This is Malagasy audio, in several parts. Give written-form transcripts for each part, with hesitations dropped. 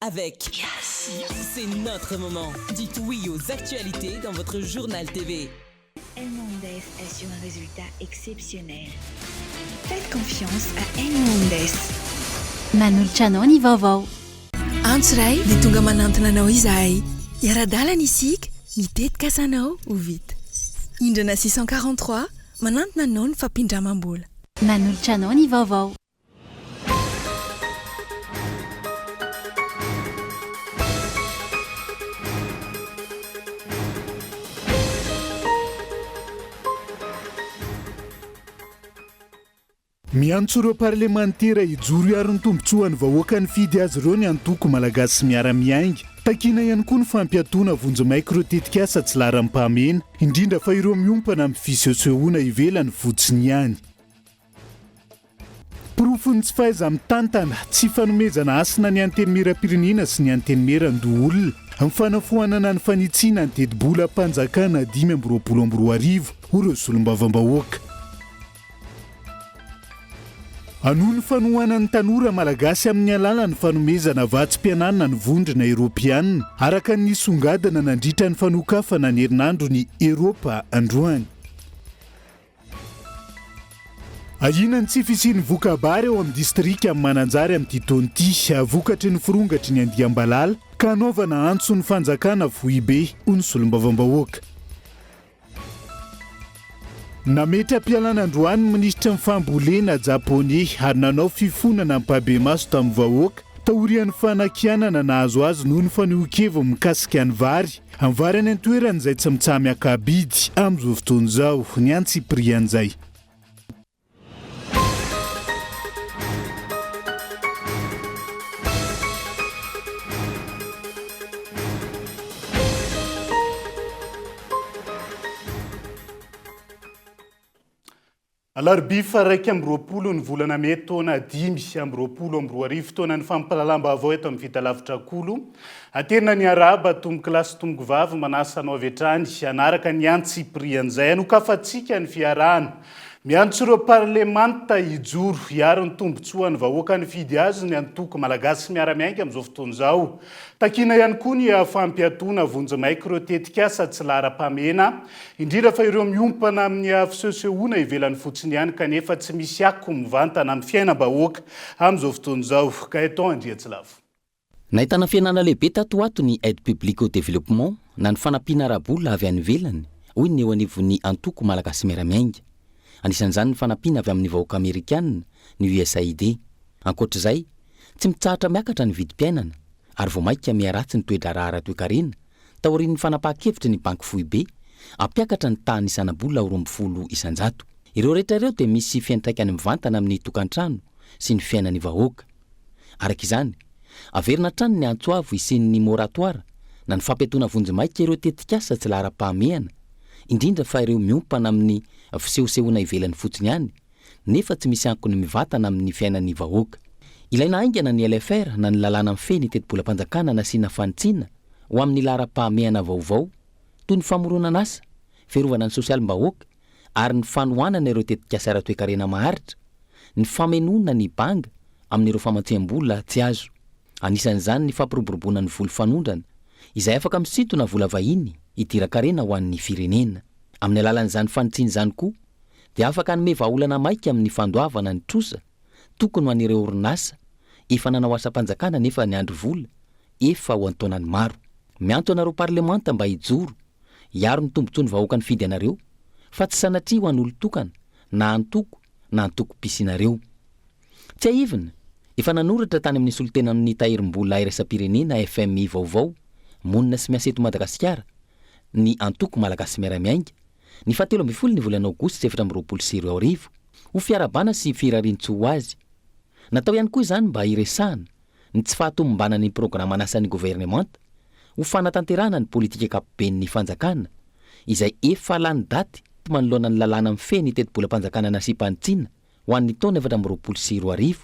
Avec C'est notre moment. Dites oui aux actualités dans votre journal TV. Elmondes assure un résultat exceptionnel. Faites confiance à Elmondes. Manolotra anao ny vaovao. Antso Ray dia tonga manantona anao izahay. Hiara-dalana isika, ny tetikasanao ho vita. Indrana 643, manantona anao ny fampindramam-bola. Manolotra anao ny vaovao. Miantso ireo parlemantera hijoro hiaro ny tombontsoan'ny vahoaka nifidy azy ireo ny antoko Malagasy Miara-Miainga. Takiana ihany koa ny fampiatoana vonjimaika ireo tetikasa tsy laharam-pahamehana, indrindra fa ireo miompana amin'ny fisehosehoana ivelany fotsiny ihany. Porofon'ny tsy fahaiza-mitantana, tsy fanomezana hasina ny Antenimierampirenena sy ny Antenimierandoholona, ny fanafoanana ny fanitsiana ny tetibolam-panjakana 2025, hoy ireo solombavambahoaka. Hanohy ny fanohanan'ny tanora malagasy amin'ny alalan'ny fanomezana vatsim-pianarana ny Vondrona Eoropeanina, araka ny nisongadina nandritra ny fanokafana ny herinandron'i Eoropa androany. Ahiana ny tsy fisian'ny voka-bary ao amin'ny distrikan'i Mananjary amin'ity taona ity, vokatry ny firongatry ny andiam-balala, ka hanaovana antso ny fanjakana foibe, hoy ny solombavambahoaka. Nametra-pialana androany ny minisitry ny fambolena japoney ary nanao fifonana ampahibemaso tamin'ny vahoaka, taorian'ny fanakianana nahazo azy noho ny fanehoan-keviny mikasika ny vary. Ny vary any an-toerana izay tsy mitsaha-miaka-bidy amin'izao fotoana izao. Ny antsipirian'izay. Alarobia faha-21 ny volana mey taona 2025, fotoanan'ny fampahalalam-baovao eto amin'ny Vitalavitra Kolo. Aterina ny arahaba tompokolahy sy tompokovavy, manasa anao avy hatrany hanaraka ny antsipirian'izay hanokafantsika ny fiarahana. Miantso ireo parlemanta hijoro hiaro ny tombontsoan'ny vahoaka nifidy azy ny antoko Malagasy Miara-Miainga amin'izao fotoana izao. Takiana ihany koa ny fampiatoana vonjimaika ireo tetikasa tsy laharam-pahamehana Indrindra fa ireo miompana amin'ny fisehosehoana ivelany fotsiny ihany kanefa tsy misy ako mivantana amin'ny fiainam-bahoaka amin'izao fotoana izao. Gaëtan Andriantsilavo. Nahitana fihenana lehibe tato ho ato ny Aide publique au développement na ny fanampiana ara-bola avy any ivelany, hoy ny eo anivon'ny antoko Malagasy Miara-Miainga. Anisan'izany ny fanampiana avy amin'ny vahoaka amerikana, ny USAID. Ankoatra izay, tsy mitsahatra miakatra ny vidim-piainana ary vao mainka miharatsy ny toe-draharaha ara-toekarena taorian'ny fanapahan-kevitry ny Banky Foibe hampiakatra ny tahan'ny zanabola ho 12%. Ireo rehetra ireo dia misy fiantraikany mivantana amin'ny tokantrano sy ny fiainan'ny vahoaka. Araka izany, averina hatrany ny antso avo hisian'ny moratoire na ny fampiatoana vonjimaika ireo tetikasa tsy laharam-pahamehana, indrindra fa ireo miompana amin'ny fisehosehoana ivelany fotsiny ihany, nefa tsy misy ankony mivantana amin'ny fiainan'ny vahoaka. Ilaina haingana ny LFR na ny lalàna mifehy ny tetibolam-panjakana nasiana fanitsiana ho amin'ny laharam-pahamehana vaovao toy ny famoronana asa, fiarovana ny sosialim-bahoaka ary ny fanohanana ireo tetikasa ara-toekarena maharitra, ny famenoana ny banga amin'ireo famatsiam-bola tsy azo. Anisan'izany ny fampiroboroboana ny voly fanondrana, izay afaka misintona vola vahiny hidiran-karena ho an'ny firenena. Amin'ny alalan'izany fanitsiana izany koa, dia afaka hanome vahaolana maika amin'ny fandoavana ny trosa tokony ho an'ireo orinasa efa nanao asam-panjakana nefa niandry vola efa ho an-taonany maro. Miantso anareo parlemanta mba hijoro hiaro ny tombontsoan'ny vahoaka nifidy anareo fa tsy sanatria ho an'olon-tokana na antoko na antokom-pisianareo. Tsiahivina, efa nanoratra tany amin'ny solontenan'ny Tahirim-bola iraisam-pirenena FMI vaovao monina sy miasa eto Madagasikara ny antoko Malagasy Miara-Miainga Ny fahatelo ambin'ny folo ny volana aogositra 2024, ho fiarahabana sy firarian-tsoa ho azy. Natao ihany koa izany mba hiresahana ny tsy fahatomombanan'ny programan'asan'ny governemanta ho fanatanterahana ny politika ankapoben'ny fanjakana izay efa lany daty manoloana ny lalàna mifehy ny tetibolam-panjakana nasiam-panitsiana ho an'ny taona 2024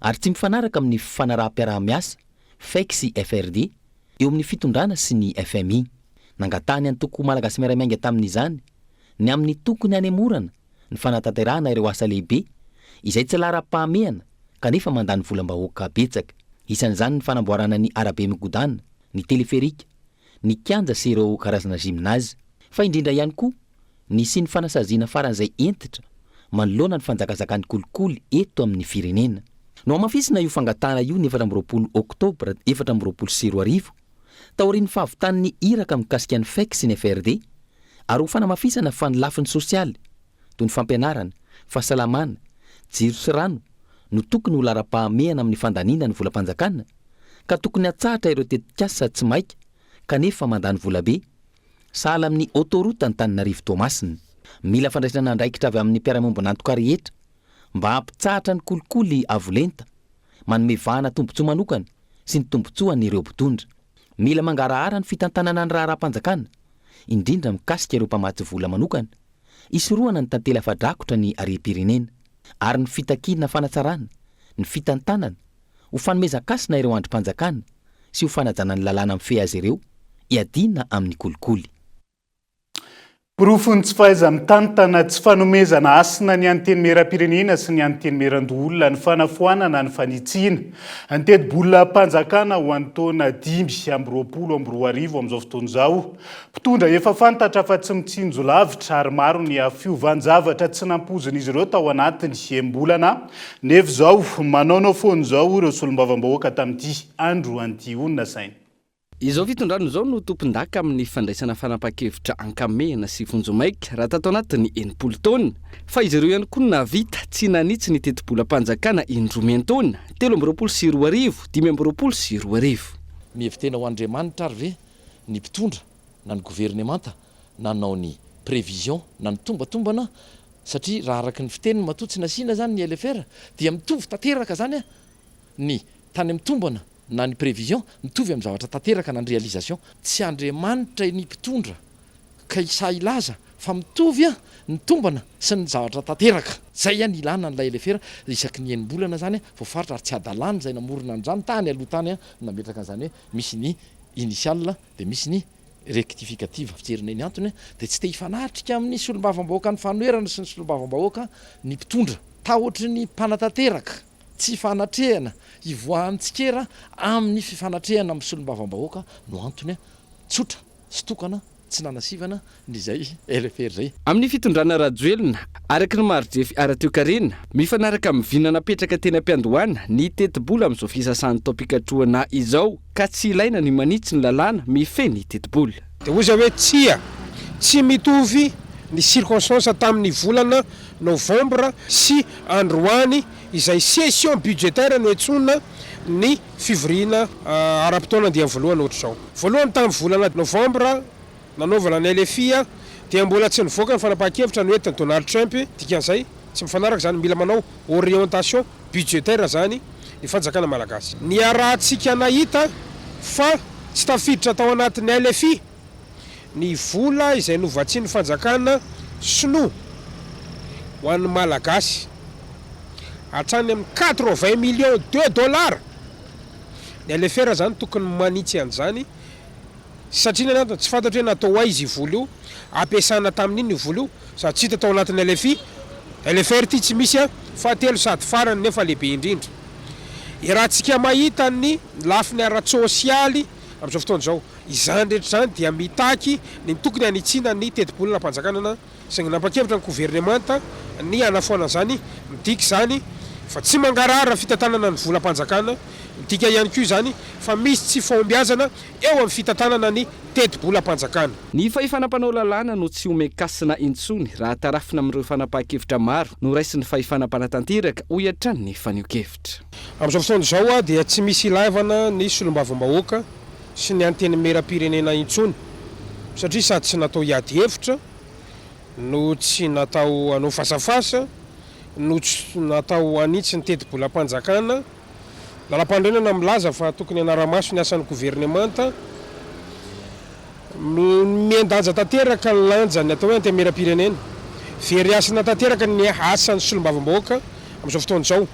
ary tsy mifanaraka amin'ny fifanaraham-piaraha-miasa, FEC sy FRD, eo amin'ny fitondrana sy ny fmi. Nangatahan'ny antoko Malagasy Miara-Miainga tamin'izany ny amin'ny tokony hanemorana ny fanatanterahana ireo asa lehibe izay tsy laharam-pahamehana kanefa mandany volam-bahoaka betsaka. Isan'izany ny fanamboarana ny arabe migodàna, ny teleferika, ny kianja sy ireo karazana gymnase. Fa indrindra ihany koa ny hisian'ny fanasaziana faran'izay hentitra manoloana ny fanjakazakan'ny kolikoly eto amin'ny firenena. Nohamafisina io fangatahana io ny 24 oktobra 2024, taorian'ny fahavitan'ny iraka mikasika ny FEC sy ny FRD, ary ho fanamafisana fa ny lafiny sosialy, toy ny fampianarana, fahasalamana, jiro sy rano, no tokony ho laharam-pahamehana amin'ny fandaniana ny volam-panjakana, ka tokony hatsahatra ireo tetikasa tsy maika kanefa mandany volabe, sahala amin'ny autoroute Antananarivo Toamasina. Mila fandraisana andraikitra avy amin'ny mpiara-miombon'antoka rehetra mba hampitsahatra ny kolikoly avo lenta, manome vahana tombontsoa manokana sy ny tombontsoan'ireo mpitondra. Mila mangarahara ny fitantanana ny raharaham-panjakana, indrindra mikasika ireo mpamatsy vola manokana, hisorohana ny tantely afa-drakotra ny harem-pirenena, ary ny fitakiana fanatsarana ny fitantanana ho fanomezan-kasina ireo andrim-panjakana sy ho fanajana ny lalàna mifehy azy ireo hiadiana amin'ny kolikoly. Porofon'ny tsy fahaiza-mitantana, tsy fanomezana hasina ny Antenimierampirenena sy ny Antenimierandoholona ny fanafoanana ny fanitsiana ny tetibolam-panjakana ho an'ny taona 2025 amin'izao fotoana izao. Mpitondra efa fantatra fa tsy mitsinjo lavitra ary maro ny fiovan-javatra tsy nampoizin'izy ireo tao anatin'ny enim-bolana nefa izao manaonao foana izao ireo solombavambahoaka tamin'ity andro an'ity saina. Izao fitondrana izao no tompon-daka amin'ny fandraisana fanapahan-kevitra ankamehana sy vonjimaika raha tato anatin'ny 60 taona. Fa izy ireo ihany koa no nahavita tsy nanitsy ny tetibolam-panjakana indroa miantaona, 2023, 2025. Mihevi-tena ho Andriamanitra ary ve ny mpitondra na ny governemanta nanao ny prévision na ny tombatombana satria raha araka ny fiteniny matoa tsy nasiana izany ny LFR dia mitovy tanteraka izany ny tany amin'ny tombana na ny prévision mitovy amin'ny zavatra tanteraka na ny réalisation. Tsy Andriamanitra ny mpitondra ka sahy hilaza fa mitovy ny tombana sy ny zavatra tanteraka. Zay ny ilana an'ilay LFR isaky ny enim-bolana zany voafaritra ary tsy hadalana izay namorona an'izany tany aloha tany no nametraka an'izany hoe misy ny initial dia misy ny rectificative. Fijerina ny antony dia tsy te hifanatrika amin'ny solombavambahoakan'ny fanoherana sy ny solombavambahoaka ny mpitondra. Tahotry ny mpanatanteraka. Tsy fanatrehana hivoahan'ny tsikera amin'ny fifanatrehana amin'ny solombavambahoaka no antony tsotra sy tokana tsy nanasivana ny izay LFR izay. Amin'ny fitondrana Rajoelina, araka ny maridrefy ara-toekarena, mifanaraka amin'ny vina napetraka teny am-piandohana ny tetibola amin'izao fisasan'ny taom-pikatrohana izao ka tsy ilaina ny manitsy ny lalàna mifehy ny tetibola. Dia hoy izaho hoe, Tsia, tsy mitovy ny circonstance tamin'ny volana novambra sy androany izay session budgétaire no antsoina ny fivoriana ara-potoana andiany voalohany ohatr'izao. Voalohany tamin'ny volana novambra nanaovana ny LFI dia mbola tsy nivoaka ny fanapahan-kevitra noentin'i Donald Trump, dikan'izay tsy mifanaraka izany, mila manao orientation budgétaire izany ny fanjakana malagasy. Niarahantsika nahita fa tsy tafiditra tao anatin'ny LFI ny vola izay novatsian'ny fanjakana sinoa ho an'ny Malagasy hatrany amin'ny quatre-vingts millions de dollars. Ny LFR izany tokony manitsy an'izany satria ny antony tsy fantatro hoe natao ho aiza io vola io, ampiasana tamin'inona io vola io sady tsy hita tao anatin'ny LFI, LFR ity tsy misy an, fahatelo sady farany nefa lehibe indrindra. Iarahantsika mahita ny lafiny ara-tsosialy amin'izao fotoana izao. Izany rehetra izany dia mitaky ny tokony hanitsiana ny tetibolam-panjakana saingy nampakevitra ny governemanta ny hanafoana izany. Midika izany fa tsy mangarahara ny fitantanana ny volam-panjakana. Midika ihany koa izany fa misy tsy fahombiazana eo amin'ny fitantanana ny tetibolam-panjakana. Ny fahefana mpanao lalàna no tsy omen-kasina intsony raha tarafina amin'ireo fanapahan-kevitra maro noraisin'ny fahefana mpanatanteraka, hoy hatrany ny fanehoan-kevitra. Amin'izao fotoana izao dia tsy misy ilaivana ny solombavambahoaka sy ny Antenimierampirenena intsony satria sady tsy natao hiady hevitra no tsy natao hanao fasafasa no tsy natao hanitsy ny tetibolam-panjakana. Lalampanorenana milaza fa tokony hanara-maso ny asan'ny governemanta. Mihen-danja tanteraka ny lanjan'ny atao hoe Antenimierampirenena. Very hasina tanteraka ny asan'ny solombavambahoaka amin'izao fotoana izao.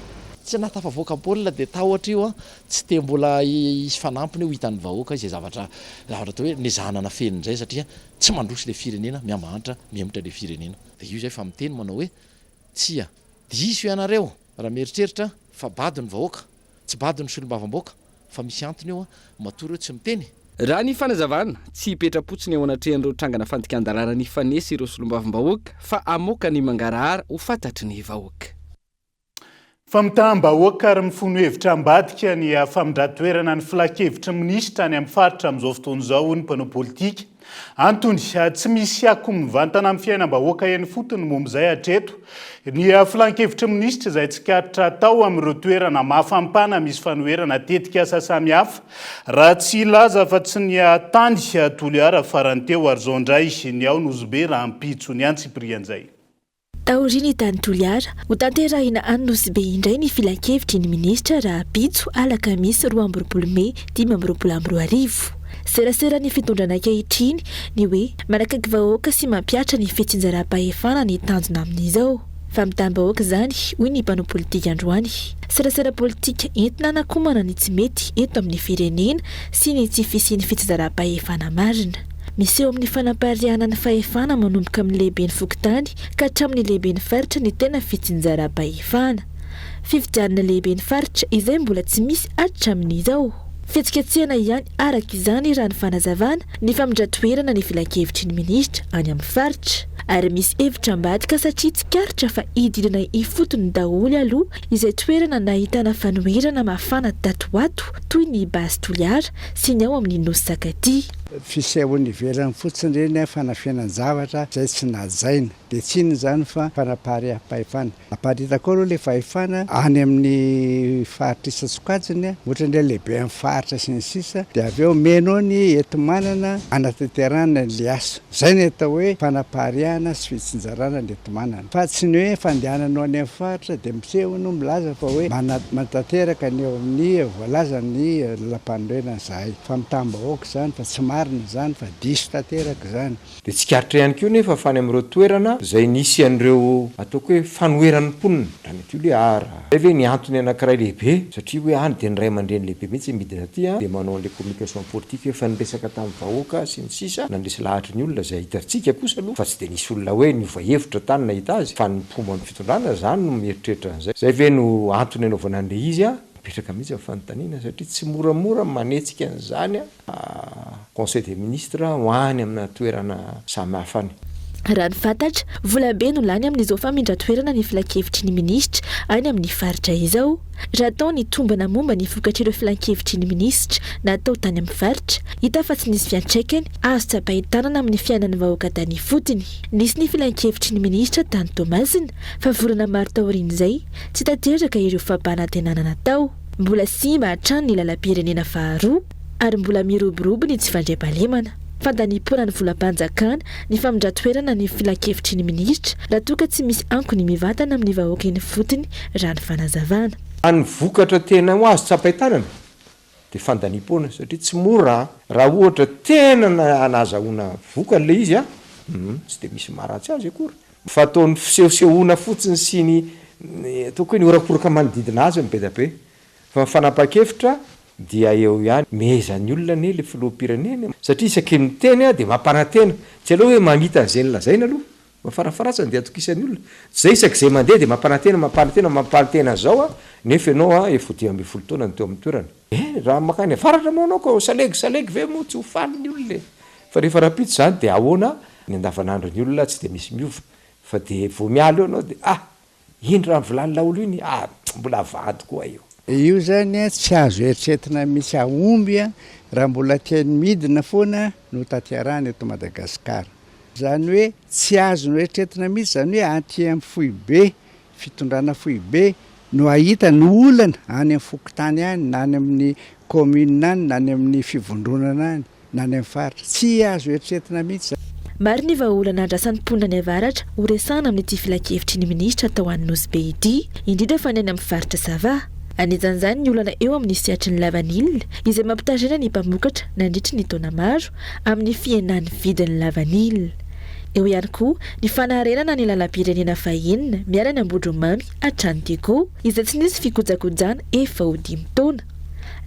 Tsy nahatafavoaka baolina dia tahotra io an, tsy te mbola hisy fanampiny ho hitan'ny vahoaka izay zavatra zavatra atao hoe nezahana nafenina izay satria tsy mandroso ilay firenena, mihamahantra, mihemotra ilay firenena. Dia io izay fa miteny manao hoe tsia, diso ianareo raha mieritreritra fa bado ny vahoaka, tsy bado ny solombavambahoaka. Fa misy antony eo an, matoa ireo tsy miteny. Raha ny fanazavana, tsy hipetra-potsiny eo anatrehan'ireo trangana fandikan-dalàna nifanesy ireo solombavambahoaka fa hamoaka ny mangarahara ho fantatry ny vahoaka. Famitaham-bahoaka ary mifono hevitra ambadika ny famindran-toerana ny filankevitry ny minisitra any amin'ny faritra amin'izao fotoana izao, hoy ny mpanao politika. Antony, tsy misy akony mivantana amin'ny fiainam-bahoaka eny ifotony momba izay hatreto. Ny filankevitry ny minisitra izay tsikaritra atao amin'ireo toerana mafampana misy fanoherana tetikasa samihafa, raha tsy hilaza afa-tsy ny tany Toliara farany teo ary izao indray ny ao Nosy Be rahampitso. Ny antsipirian'izay. Taorian'ny tany Toliara, hotanterahina any Nosy Be indray ny filankevitry ny minisitra rahampitso alakamisy 22 mey 2025. Seraseran'ny fitondrana ankehitriny ny hoe manakaiky vahoaka sy mampihatra ny fitsinjaram-pahefana ny tanjona amin'izao. Famitam-bahoaka izany, hoy ny mpanao politika androany. Serasera politika entina hanakomana ny tsy mety eto amin'ny firenena sy ny tsy fisian'ny fitsinjaram-pahefana marina. Miseho amin'ny fanapariahana ny fahefana manomboka amin'ny lehiben'ny fokontany ka hatramin'ny lehiben'ny faritra ny tena fitsinjaram-pahefana. Fifidianana lehiben'ny faritra izay mbola tsy misy hatramin'izao. Fihetsiketsehana ihany araka izany raha ny fanazavana, ny famindran-toerana ny filankevitry ny minisitra any amin'ny faritra. Ary misy hevitra ambadika satria tsikaritra fa hidirana ifotony daholo aloha izay toerana nahitana fanoherana mafana tato ho ato toy ny Base Toliara sy ny ao amin'ny Nosy Sakatia. Fisehon'ny ivelany fotsiny ireny fanafenan-javatra izay tsy najaina. Dia tsy inona izany fa fanapariaham-pahefana. Aparitaka ao aloha ilay fahefana any amin'ny faritra isan-tsokajiny, ohatra ny hoe lehiben'ny faritra sy ny sisa, dia avy eo omenao ny enti-manana hanatanterahana an'ilay asa. Izay ny atao hoe fanapariahana sy fitsinjarana ny enti-manana. Fa tsy ny hoe fandehananao any amin'ny faritra dia miseho hono milaza fa hoe manatanteraka ny eo amin'ny voalazan'ny lalampanorenana izahay. Famitaham-bahoaka izany fa tsy marina izany fa diso tanteraka izany. Dia tsikaritra ihany koa nefa fa any amin'ireo toerana izay nisy an'ireo ataoko hoe fanoheran'ny mponina, tany Tuléar, izay ve ny antony anankiray lehibe satria hoe any dia ny ray aman-dreny lehibe mihitsy midina aty dia manao an'ilay communication politique hoe efa niresaka tamin'ny vahoaka sy ny sisa nandresy lahatra ny olona izay hitantsika kosa aloha fa tsy dia nisy olona hoe niova hevitra tany nahita azy fa ny mpomba ny fitondrana izany no mieritreritra an'izay. Izay ve no antony anaovana an'ilay izy an? Mipetraka mihitsy ny fanontaniana satria tsy moramora ny manetsika an'izany an! Conseil des ministres ho any amina toerana samy hafa any. Raha ny fantatra, volabe no lany amin'izao famindran-toerana ny filankevitry ny minisitra any amin'ny faritra izao. Raha atao ny tombana momba ny vokatr'ireo filankevitry ny minisitra natao tany amin'ny faritra, hita fa tsy nisy fiantraikany azo tsapain-tanana amin'ny fiainan'ny vahoaka tany ifotony. Nisy ny filankevitry ny minisitra tany Toamasina, fa volana maro taorian'izay, tsy tanteraka ireo fampanantenana natao. Mbola simba hatrany ny lalam-pirenena faharoa ary mbola miroborobo ny tsy fandriampahalemana. Fandaniam-poana ny volam-panjakana ny famindran-toerana ny filankevitry ny minisitra raha toa ka tsy misy ankony mivantana amin'ny vahoaka eny ifotony raha ny fanazavana. Raha ny vokatra tena ho azo tsapain-tanana dia fandaniam-poana satria tsy mora raha ohatra tena nahazahoana vokany ilay izy an, tsy dia misy maharatsy azy akory. Fa ataony fisehosehoana fotsiny sy ny ataoko hoe ny horakoraka manodidina azy no be dia be. Fa ny fanapahan-kevitra dia eo ihany. Mehezan'ny olona anie ilay filoham-pirenena e. Satria isaky ny miteny dia mampanantena. Tsy aleo hoe mamita an'izay nolazaina aloha. Fa farafaharatsiny dia atokisan'ny olona. Tsy izay isak'izay mandeha dia mampanantena, mampanantena, mampanantena an'izao nefa ianao efa ho 15 taona no teo amin'ny toerana. Eh, raha mankany avaratra moa ianao ka salegy salegy ve moa tsy ho faly ny olona e. Fa rehefa rahampitso izany dia ahoana ny andavanandron'ny olona tsy dia misy miova fa dia vao miala eo ianao dia ah! Iny raha vilany laolo iny ah! Mbola vady koa io. Io zany tsy azo eritreretina mihitsy hahomby raha mbola teny midina foana no tanterahana eto Madagasikara. Izany hoe tsy azo noeritreretina mihitsy izany hoe aty amin'ny foibe Fitondrana foibe no hahita ny olana any amin'ny fokontany any na any amin'ny commune any na any amin'ny fivondronana any na any amin'ny faritra. Tsy azo eritreretina mihitsy izany. Maro ny vahaolana andrasan'ny mponina any avaratra ho resahana amin'ity filankevitry ny minisitra atao any Nosy Be ity, indrindra fa ny any amin'ny faritra Sava. Anisan'izany ny olana eo amin'ny sehatry ny lavanila izay mampitaraina ny mpamokatra nandritry ny taona maro amin'ny fihenan'ny vidin'ny lavanila. Eo ihany koa ny fanarenana ny lalam-pirenena fahenina miala ny Ambondromamy hatrany Diego izay tsy nisy fikojakojana efa ho dimy taona.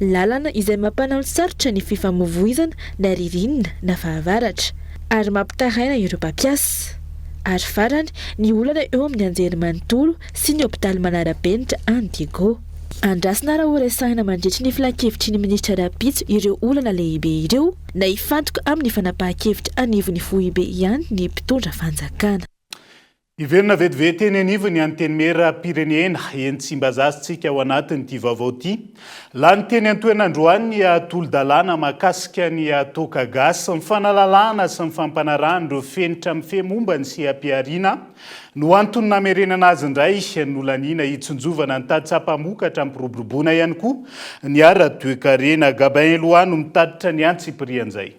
Lalana izay mampanano sarotra ny fifamoivoizana na ririnina na fahavaratra ary mampitaraina ireo mpampiasa. Ary farany, ny olana eo amin'ny anjerimanontolo sy ny hopitaly manara-penitra any Diego. Andrasana raha horesahina mandritry ny filankevitry ny minisitra rahampitso ireo olana lehibe ireo na hifantoka amin'ny fanapahan-kevitra anivon'ny foibe ihany ny mpitondra fanjakana. Hiverina vetivety eny anivon'ny Antenimierampirenena eny Tsimbazaza isika ao anatin'ity vaovao ity. Lany teny an-toerana androany ny tolo-dalàna mahakasika ny toaka gasy, ny fanalalahana sy ny fampanarahana ireo fenitra mifehy momba ny seha-pihariana no antony namerenana azy indray nolaniana hitsinjovana ny tantsaha mpamokatra hampiroboroboana ihany koa ny ara-toekarena. Gabin Eloi no mitatitra ny antsipirian'izay.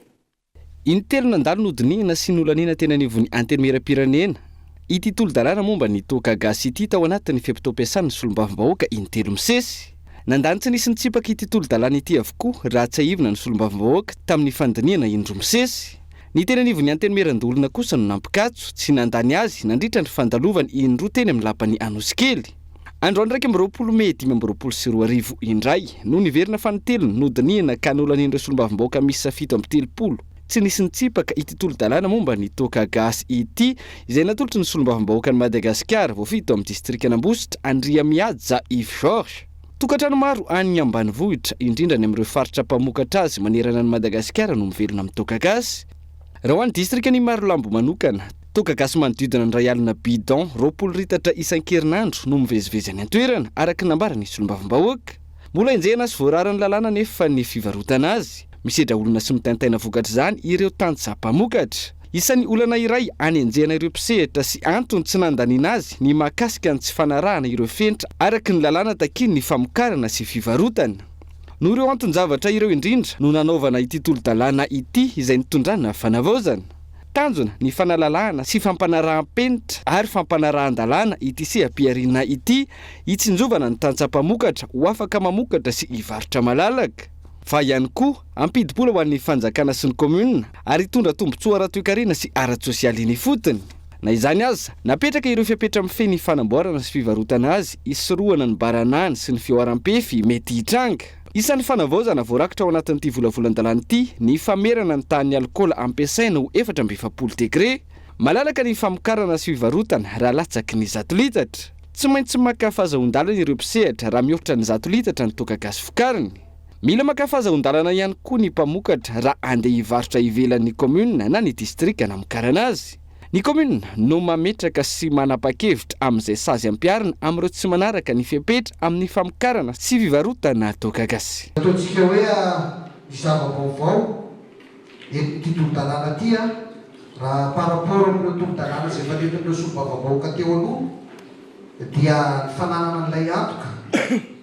Intelo nandalo nodinihina sy nolaniana teny anivon'ny Antenimierampirenena ity tolo-dalàna momba ny toaka gasy ity tao anatin'ny fe-potoam-piasan'ny solombavambahoaka intelo misesy. Nandany tsy nisy nitsipaka ity tolo-dalàna ity avokoa raha tsiahivina ny solombavambahoaka tamin'ny fandinihana indroa misesy. Ny teny anivon'ny Antenimierandoholona kosa no nampikatso, tsy nandany azy nandritra ny fandalovany indroa teny amin'ny lapan'i Anosikely. Androany 21 mey 2025 indray no niverina fanintelony nodinihina ka nolanian'ireo solombavambahoaka miisa 37 tsy nisy nitsipaka ity tolo-dalàna momba ny toaka gasy ity izay natolotry ny solombavambahoakan'i Madagasikara voafidy tao amin'ny distrikan'Ambositra Andriamihaja Yves Georges. Tokantrano maro any ambanivohitra, indrindra any amin'ireo faritra mpamokatra azy manerana an'i Madagasikara no mivelona amin'ny toaka gasy. Raha ho an'ny distrikan'i Marolambo manokana, toaka gasy manodidina ny 1000 bidon, 20 litatra isan-kerinandro, no mivezivezy any an-toerana, araka ny nambaran'ny solombavambahoaka. Mbola enjehina sy voararan'ny lalàna anefa ny fivarotana azy. Misedra olana sy mitaintaina vokatr'izany ireo tantsaha mpamokatra. Isan'ny olana iray anenjehana ireo mpisehatra sy antony tsy nandaniana azy ny mahakasika ny tsy fanarahana ireo fenitra araka ny lalàna takian'ny famokarana sy fivarotana. Noho ireo anton-javatra ireo indrindra no nanaovana ity tolo-dalàna ity izay nitondrana fanavaozana. Tanjona ny fanalalahana sy fampanaraham-penitra ary fampanarahan-dalàna ity seha-pihariana ity hitsinjovana ny tantsaha mpamokatra ho afaka mamokatra sy hivarotra malalaka. Fa ihany koa hampidi-bola ho an'ny fanjakana sy ny kaominina ary hitondra tombontsoa ara-toekarena sy ara-tsosialy eny ifotony. Na izany aza, napetraka ireo fepetra mifehy ny fanamboarana sy fivarotana azy hisorohana ny baranahiny sy ny fihoaram-pefy mety hitranga. Isan'ny fanavaozana voarakitra ao anatin'ity volavolan-dalàna ity ny famerana ny tahan'ny alikaola ampiasaina ho 44 degre. Malalaka ny famokarana sy fivarotana raha latsaky ny zato litatra. Tsy maintsy maka fahazahoan-dalana ireo mpisehatra raha mihoatra ny zato litatra ny toaka gasy vokariny. Mila maka fahazahoan-dalana ihany koa ny mpamokatra raha handeha hivarotra ivelan'ny kaominina na ny distrika namokarana azy. Ny kaominina no mametraka sy manapa-kevitra amin'izay sazy ampiharina amin'ireo tsy manaraka ny fepetra amin'ny famokarana sy fivarotana toaka gasy. Ataontsika hoe ny zava-baovao entin'ity tolo-dalàna ity raha par rapport amin'ireo tolo-dalàna izay efa nentin'ireo solombavambahoaka teo aloha dia ny fananana an'ilay antoka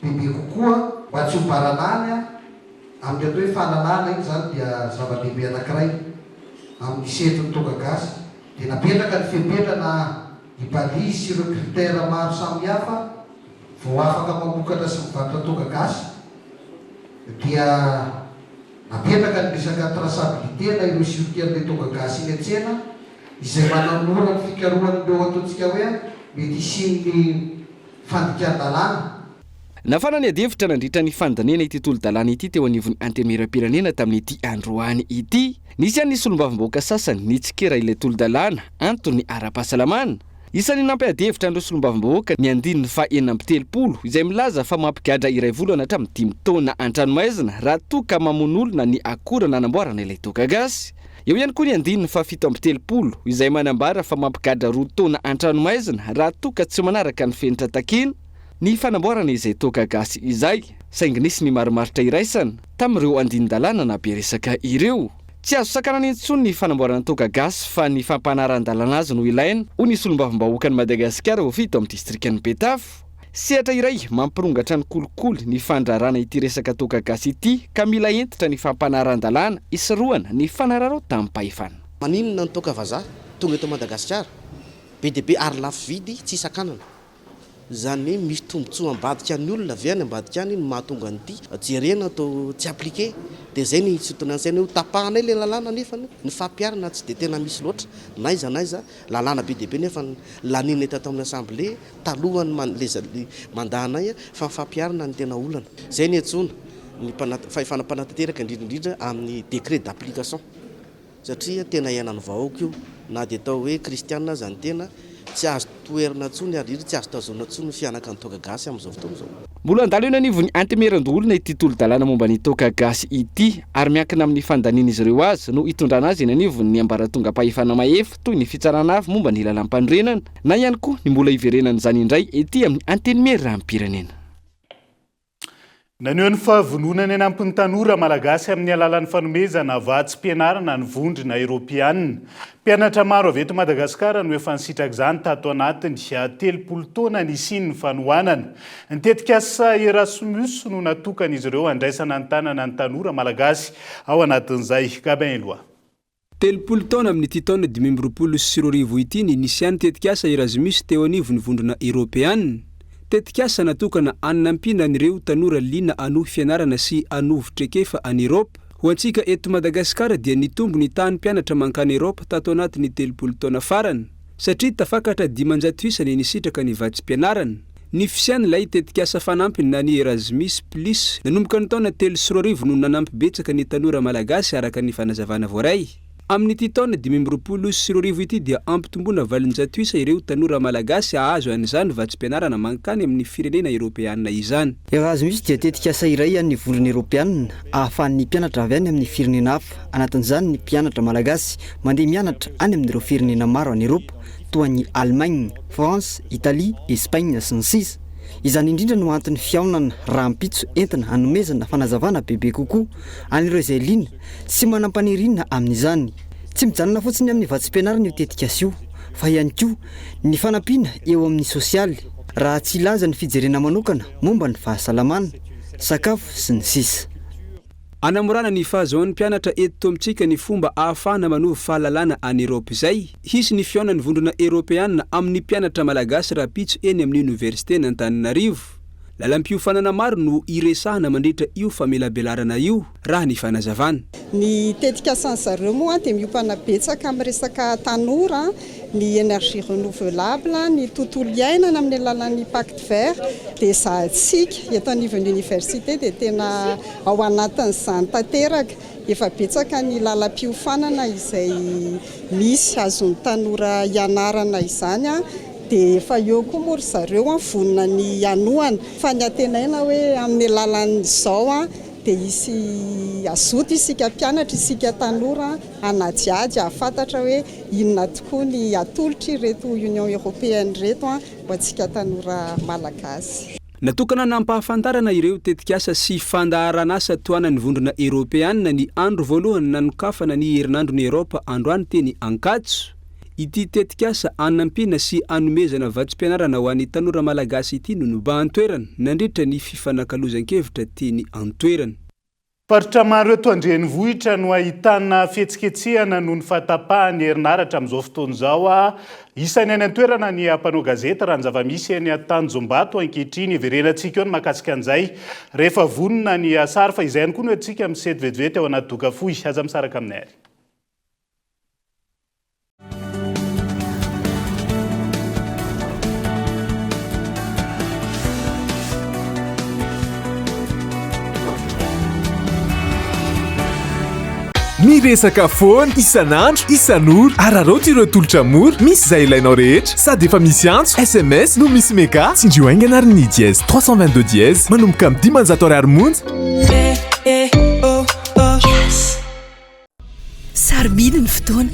bebe kokoa mba tsy ho baranahiny amin'ny atao hoe fahalalahana iny izany dia zava-dehibe anankiray amin'ny sehatry ny toaka gasy dia napetraka ny fepetra na ny balise sy ireo critères maro samihafa vao afaka mamokatra sy mivarotra toaka gasy dia Napetraka ny resaka traçabilité na ireo sûreté an'ilay toaka gasy iny an-tsena izay manamora ny fikarohan'ireo ataontsika hoe mety hisian'ny fandikan-dalàna. Nafana ny adihevitra nandritra ny fandaniana ity tolo-dalàna ity teo anivon'ny Antenimierampirenena tamin'ity androany ity. Nisy ihany ny solombavambahoaka sasany nitsikera ilay tolo-dalàna, antony ara-pahasalamana. Isan'ny nampiady hevitra an'ireo solombavambahoaka ny andininy faha 36 izay milaza fa mampigadra iray volana hatramin'ny dimy taona an-tranomaizina raha toa ka mamono olona ny akora nanamboarana ilay toaka gasy. Eo ihany koa ny andininy faha 37 izay manambara fa mampigadra roa taona an-tranomaizina raha toa ka tsy manaraka ny fenitra takiana ny fanamboarana izay toaka gasy izay, saingy nisy ny marimaritra iraisana tamin'ireo andinin-dalàna nahabe resaka ireo. Tsy azo sakanana intsony ny fanamboarana toaka gasy fa ny fampanaran-dalàna azy no ilaina, hoy ny solombavambahoakan'i Madagasikara voafidy tao amin'ny distrikan'i Betafo. Sehatra iray mampirongatra ny kolikoly ny fandrarana ity resaka toaka gasy ity ka mila hentitra ny fampanaran-dalàna hisorohana ny fanararaotam-pahefana. Maninona ny toaka vazaha tonga eto Madagasikara be dia be ary lafo vidy tsy sakanana? Izany hoe misy tombotsoa ambadika ny olona ve any ambadika any no mahatonga an'ity jerena atao tsy appliquer dia izay no isintonan'ny saina hoe ho tapahanay ilay lalàna nefa ny fampiharana tsy dia tena misy loatra na aiza na aiza lalàna be dia be nefa lanianay tato amin'ny assemblée talohan'ny le mandat anay fa ny fampiharana no tena olana. Izay no iantsoana ny fahefana mpanatanteraka indrindra indrindra amin'ny décret d'application. Satria tena iainan'ny vahoaka io, na dia atao hoe kristiana aza ny tena, tsy azo toherina intsony ary indrindra tsy azo tazonina intsony ny fihanakan'ny toaka gasy amin'izao fotoana izao. Mbola handalo eny anivon'ny Antemierandoholona ity tolo-dalàna momba ny toaka gasy ity ary miankina amin'ny fandanian'izy ireo azy no hitondrana azy eny anivon'ny ambaratongam-pahefana mahefa toy ny fitsarana avo momba ny lalàmpanorenana na ihany koa ny mbola hiverenan'izany indray ety amin'ny Antenimierampirenena. Naneho ny fahavononany hanampy ny tanora malagasy amin'ny alalan'ny fanomezana vatsim-pianarana ny Vondrona Eoropeanina. Mpianatra maro avy eto Madagasikara no efa nisitraka izany tato anatin'ny 30 taona nisian'ny fanohanana. Ny tetikasa Erasmus no natokan'izy ireo handraisana an-tanana ny tanora malagasy ao anatin'izay. Gabin Eloi. 30 taona amin'ity taona 2025 ity ny nisian'ny tetikasa Erasmus teo anivon'ny Vondrona Eoropeana. Tetikasa natokana hanampiana an'ireo tanora liana hanohy fianarana sy hanovo traikefa any Eropa. Ho antsika eto Madagasikara dia nitombo ny tahan'ny mpianatra mankany Eropa tato anatin'ny 30 taona farany satria tafakatra 500 isa ny nisitraka ny vatsim-pianarana. Ny fisian'ilay tetikasa fanampiny na ny Erasmus Plus nanomboka ny taona 2003 no nanampy betsaka ny tanora malagasy araka ny fanazavana voaray. Amin'ity taona 2025 ity dia ampitomboina 800 isa ireo tanora malagasy hahazo an'izany vatsim-pianarana mankany amin'ny firenena eropeanina izany. Erasmus dia tetikasa iray an'ny Vondrona Eropeanina ahafahan'ny mpianatra avy any amin'ny firenena hafa, anatin'izany ny mpianatra malagasy, mandeha mianatra any amin'ireo firenena maro any Eropa toa an'i Allemagne, France, Italie, Espagne, sy ny sisa Izany indrindra no anton'ny fihaonana rahampitso entina hanomezana fanazavana bebe kokoa an'ireo izay liana sy manam-paniriana amin'izany. Tsy mijanona fotsiny amin'ny vatsim-pianarana io tetikasa io fa ihany koa ny fanampiana eo amin'ny sosialy, raha tsy hilaza ny fijerena manokana momba ny fahasalamana, sakafo, sy ny sisa. Hanamorana ny fahazoan'ny mpianatra eto amintsika ny fomba ahafahana manovo fahalalana any Eropa izay, hisy ny fihaonan'ny Vondrona Eropeana amin'ny mpianatra malagasy rahampitso eny amin'ny Oniversiten'Antananarivo. Lalam-piofanana maro no hiresahana mandritra io famelabelarana io, raha ny fanazavana. Ny tetikasan'ny zareo moa dia miompana betsaka amin'ny resaka tanora, ny énergie renouvelable, ny tontolo iainana amin'ny alalan'ny pacte vert dia ezahantsika eto anivon'ny université dia tena ao anatin'izany tanteraka. Efa betsaka ny lalam-piofanana izay misy azon'ny tanora hianarana izany dia efa eo koa moa ry zareo vonona ny hanohana fa ny antenaina hoe amin'ny alalan'izao dia hisy hazoto isika mpianatra, isika tanora hanadihady hahafantatra hoe inona tokoa ny atolotr'ireto Union Européenne ireto ho antsika tanora malagasy. Natokana nampahafantarana ireo tetikasa sy fandaharanasa tohanan'ny Vondrona Eoropeana ny andro voalohany nanokafana ny herinandron'i Eoropa androany teny Ankatso. Ity tetikasa anampiana sy anomezana vatsim-pianarana ho an'ny tanora malagasy ity no nobahan-toerana nandritra ny fifanakalozan-kevitra teny an-toerana. Faritra maro eto an-drenivohitra no ahitana fihetsiketsehana noho ny fahatapahan'ny herinaratra amin'izao fotoana izao. Isan'ny any an-toerana ny mpanao gazety raha ny zava-misy eny Tanjombato ankehitriny. Hiverenantsika eo ny mahakasika an'izay rehefa vonona ny sary fa izay ihany koa no entintsika misety vetivety ao anaty doka fohy. Aza misaraka aminay ary. Miresaka foana, isan'andro, isan'ora. Araraoty ireo tolotra mora, misy izay ilainao rehetra. Sady efa misy antso, sms, no misy mega. Tsindrio haingana ary ny dièse 322 dièse manomboka amin'ny 500 ariary monja. Sarobidy ny fotoana,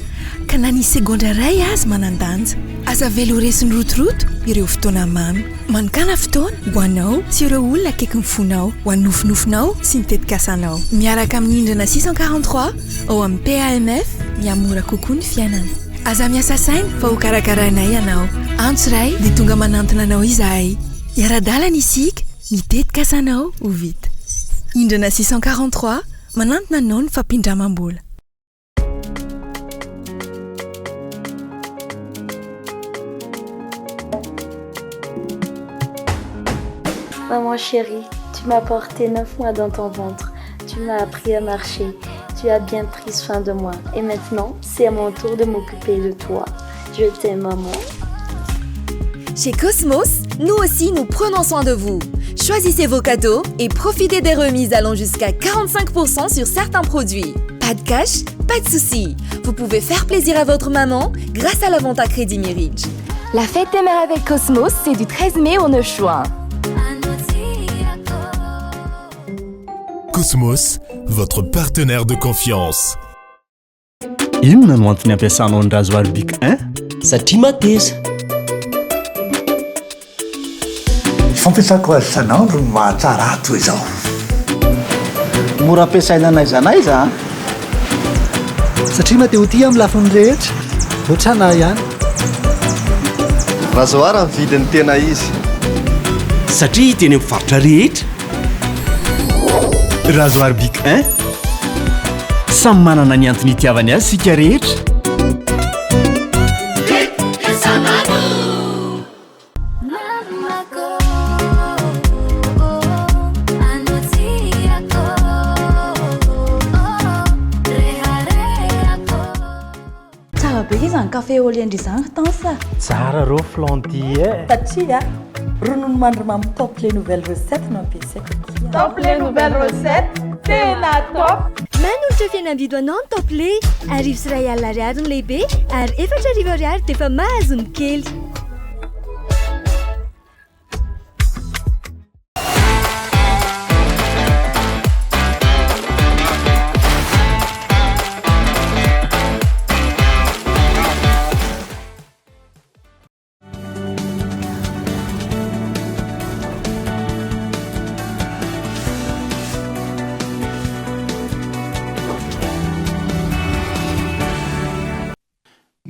ka na ny segondra iray aza manan-danja. Aza avela ho resin'ny rotoroto ireo fotoana mamy. Manokàna fotoana ho anao sy ireo olona akaikin'ny fonao, ho an'ny nofinofinao sy ny tetikasanao. Miaraka amin'ny Indrana 643 ao amin'ny PAMF, mihamora kokoa ny fiainana. Aza miasa saina fa hokarakarainay ianao. Antso iray dia tonga manantona anao izahay. Hiara-dalana isika, ny tetikasanao ho vita. Indrana 643. Manantona anao ny fampindramam-bola. Maman chérie, tu m'as porté 9 mois dans ton ventre. Tu m'as appris à marcher. Tu as bien pris soin de moi. Et maintenant, c'est à mon tour de m'occuper de toi. Je t'aime, maman. Chez Cosmos, nous aussi, nous prenons soin de vous. Choisissez vos cadeaux et profitez des remises allant jusqu'à 45% sur certains produits. Pas de cash, pas de souci. Vous pouvez faire plaisir à votre maman grâce à la vente à crédit Mirage. La fête des mères avec Cosmos, c'est du 13 mai au 9 juin. Cosmos, votre partenaire de confiance. Inona no antony ampiasanao ny rasoir Bic 1? Satria mateza. Ny fampiasako azy isan'andro no mahatsara ahy toy izao. Mora ampiasaina n'aiza n'aiza an! Satria maha te ho tia amin'ny lafiny rehetra. Ohatrana ahy ihany. Rasoir ny vidiny tena izy. Satria hita eny amin'ny faritra rehetra. Rasoir Bic 1. Samy manana ny antony itiavany azy isika rehetra. Tsara be izany café au lait ndry izany ry Tence a! Tsara rô flan ty e! Satria ronono mandry mamy top lait nouvelle recette no ampiasaiko akia. Top lait nouvelle recette, tena top! Manolotra fihenam-bidy ho anao ny Top Lait, 1100 ariary ny lehibe ary 4000 ariary dia efa mahazo ny kely.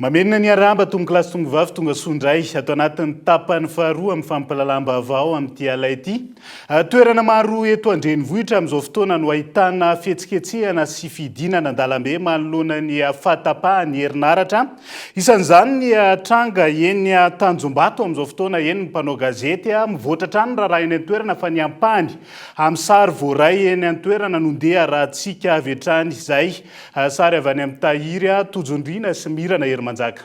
Mamerina ny arahaba tompokolahy sy tompokovavy tonga soa indray ato anatin'ny tapany faharoa amin'ny fampahalalam-baovao amin'ity alina ity. Toerana maro eto an-drenivohitra amin'izao fotoana no ahitana fihetsiketsehana sy fidinana an-dalambe manoloana ny fahatapahan'ny herinaratra. Isan'izany ny tranga eny Tanjombato amin'izao fotoana, eny ny mpanao gazety. Mivoatra hatrany ny raharaha eny an-toerana fa ny ampahany amin'ny sary voaray eny an-toerana no ndeha arahantsika avy hatrany izay. Sary avy any amin'ny Tahiry, Tojondriana sy Mirana Herimanjaka.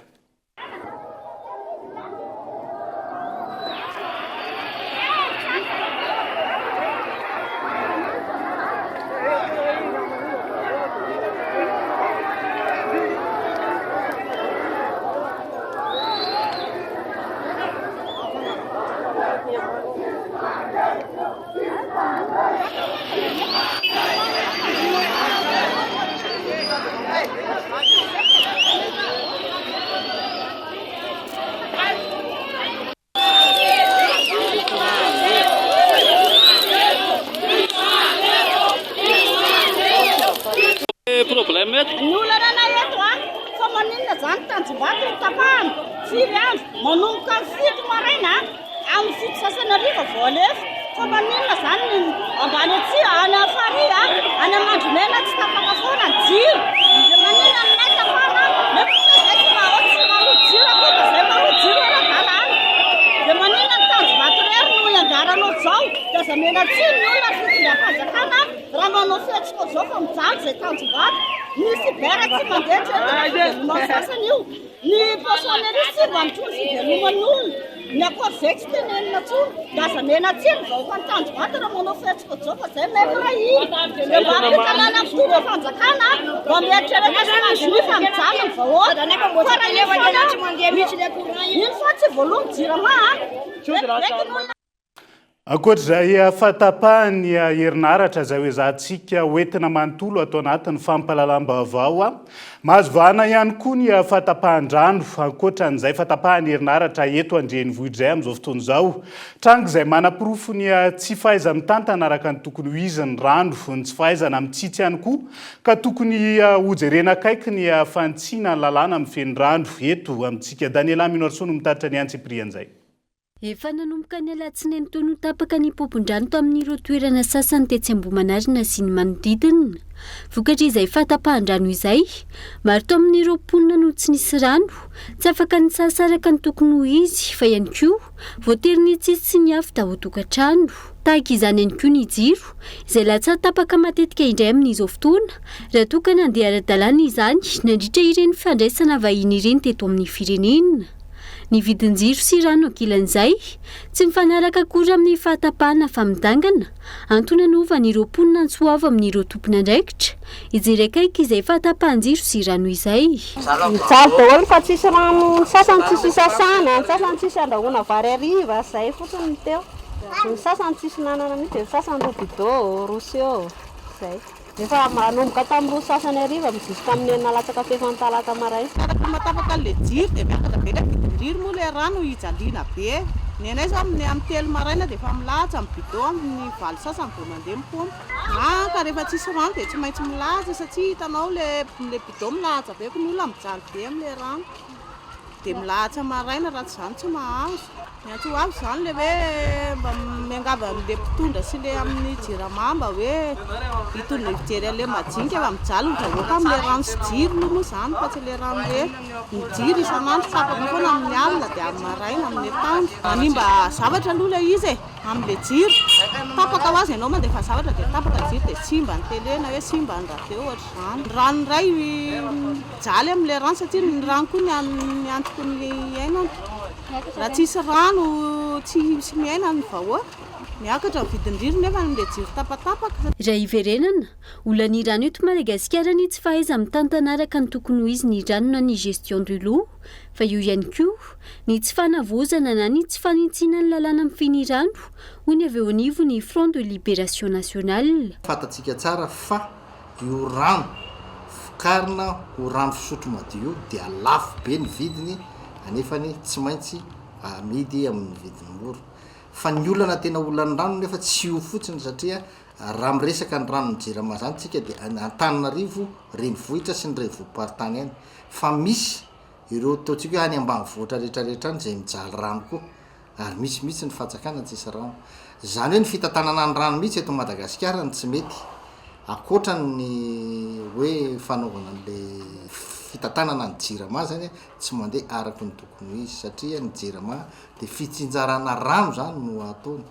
Problème eto. Ny olana anay eto a, fa maninona zany Tanjombato no tapahana? Firy andro? Manomboka amin'ny 7 maraina Amin'ny 7 sasany hariva vao alefa. Fa maninona zany ny ambany aty, any amin'ny farihy a, any Amandromena tsy tapaka foana ny jiro. Dia maninona ny nay tapahana nefa koa zay tsy mba tsy maroa jiro akory fa zay maroa jiro ara-dalàna. Dia maninona ny Tanjombato irery no iangarana ohatr'izao. Dia aza omena tsiny ny olona ry fitondram-panjakana raha manao fihetsika ohatr'izao fa mijaly zay Tanjombato. Ny cyber tsy mandeha tsy entina fiveloman'ny sasany io. Ny poissonnerie tsy mba mitondra fiveloman'ny olona, ny ankoatr'izay tsy tenenina intsony, dia aza mena tsiny ny vahoakan'i Tanjombato raha manao fihetsika ohatr'izao fa izay mahay miray hina, dia mba ampita-lalana amin'ny mpitondra fanjakana mba mieritrereta sy mandiniha fa mijaly ny vahoaka, fa raha iny foana, iny foana tsy voaloa ny jirama a, vetivety ny olona. Ankoatra izay fahatapahan'ny herinaratra izay ho ezahantsika hoentina manontolo ato anatin'ny fampahalalam-baovao, mahazo vahana ihany koa ny fahatapahan-drano ankoatra an'izay fahatapahan'ny herinaratra eto an-drenivohitra izay amin'izao fotoana izao. Tranga izay manaporofo ny tsy fahaiza-mitantana araka ny tokony ho izy ny rano, ny tsy fahaizana mitsitsy ihany koa ka tokony hojerena akaiky ny fanitsiana ny lalàna mifehy ny rano eto amintsika. Daniela Minoarisoa no mitatitra ny antsipirian'izay. Efa nanomboka ny alatsinainy teo no tapaka ny paompin-drano tamin'ireo toerana sasany tetsy Ambohimanarina sy ny manodidina. Vokatr'izay fahatapahan-drano izay, maro tamin'ireo mponina no tsy nisy rano, tsy afaka nisasa araka ny tokony ho izy fa ihany koa voatery nitsitsy sy niafy tao an-tokantrano. Tahaka izany ihany koa ny jiro, izay latsa tapaka matetika indray amin'izao fotoana, raha toa ka nandeha ara-dalàna izany nandritra ireny fandraisana vahiny ireny teto amin'ny firenena. Ny vidin-jiro sy rano ankilan'izay, tsy mifanaraka akory amin'ny fahatapahana fa midangana, antony anovan'ireo mponina antso avo amin'ireo tompon'andraikitra, hijery akaiky izay fahatapahan-jiro sy rano izay. Mijaly daholo fa tsisy rano, ny sasany tsisy hisasana, ny sasany tsisy andrahoana vary hariva, zay fotsiny no teo, ny sasany tsisy nanana mihitsy, ny sasany roa bidon, roa seau, zay. Efa manomboka tamin'ny roa sasany hariva no jusqu'amin'ny enina latsaka fahefany talata maraina. Araka ny mahatapaka an'ilay jiro dia miakatra be ilay vidin-jiro moa ilay rano ijaliana be. Ny anay izao amin'ny amin'ny telo maraina dia efa milahatra ny bidon amin'ny valo sasany vao mandeha ny paompy. An ka rehefa tsisy rano dia tsy maintsy milahatra satria hitanao ilay ilay bidon milahatra be ko ny olona mijaly be amin'ilay rano. Dia milahatra maraina raha tsy izany tsy mahazo. Ny antso avo izany ilay hoe mba miangavy an'ilay mpitondra sy ilay amin'ny jirama mba hoe hitondra hijery an'ilay majinika fa mijaly ny vahoaka amin'ilay rano sy jiro aloha moa izany fa tsy ilay rano hoe ny jiro isan'andro tapaka foana amin'ny alina dia amin'ny maraina amin'ny atoandro. Manimba zavatra aloha ilay izy e, amin'ilay jiro. Tapaka ho azy ianao mandefa zavatra dia tapaka ny jiro dia simba ny télé na hoe simba ny radio ohatr'izany. Ny rano indray mijaly amin'ilay rano satria ny rano koa ny antoky ny iainana. Raha tsisy rano tsy misy miaina ny vahoaka. Miakatra ny vidin-driro nefa ilay jiro tapatapaka. Raha hiverenana, olan'ny rano eto Madagasikara ny tsy fahaiza-mitantana araka ny tokony ho izy ny rano na ny gestion de l'eau, fa eo ihany koa ny tsy fanavaozana na ny tsy fanintsiana ny lalàna mifehy ny rano, hoy ny avy eo anivon'ny Front de Libération Nationale. Fantatsika tsara fa io rano vokarina ho rano fisotro madio io dia lafo be ny vidiny anefany tsy maintsy amidy amin'ny vidiny mora. Fa ny olana tena olan'ny rano nefa tsy io fotsiny satria raha miresaka ny ranon'ny jirama zany tsika dia any Antananarivo renivohitra sy ny renivohi-paritany any fa misy ireo ataontsika hoe any ambanivohitra rehetrarehetra any izay mijaly rano koa ary misy mihitsy ny fantsakana tsisy rano. Izany hoe ny fitantanana ny rano mihitsy eto Madagasikara no tsy mety. Ankoatra ny hoe fanaovana an'le fitantanana ny jirama zany tsy mandeha araka ny tokony ho izy satria ny jirama dia fitsinjarana rano zany no ataony.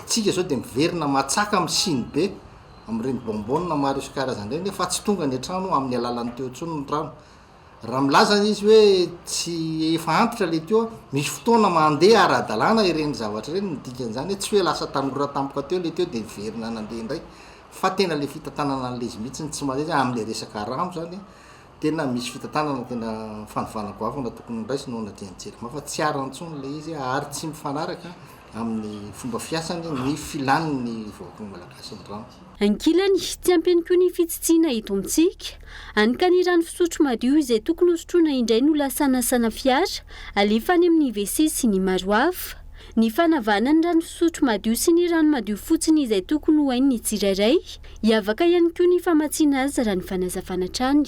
Isika zao dia miverina matsaka amin'ny siny be amin'ireny bonbonne maro isan-karazany ireny fa tsy tonga any an-trano amin'ny alalan'ny tuyau intsony ny rano. Raha milaza izy hoe tsy efa antitra le tuyau, misy fotoana mandeha ara-dalàna ireny zavatra ireny, ny dikan'izany hoe tsy hoe lasa tanora tampoka teo le tuyau dia niverina nandeha indray fa tena le fitantanana an'le izy mihitsy no tsy mandeha amin'le resaka rano zany. Tena misy fitantanana tena fanovana goavana tokony horaisina ao anatin'ny Jirama fa tsy arany intsony ilay izy ary tsy mifanaraka amin'ny fomba fiasany ny filan'ny vahoaka malagasy ny rano. Ankilany, tsy ampy ihany koa ny fitsitsiana eto amintsika. Any ka ny rano fisotro madio izay tokony hosotroina indray no lasa anasana fiara, alefa any amin'ny WC sy ny maro hafa. Ny fanavahana ny rano fisotro madio sy ny rano madio fotsiny izay tokony ho hain'ny tsirairay. Hiavaka ihany koa ny famatsiana azy raha ny fanazavana hatrany.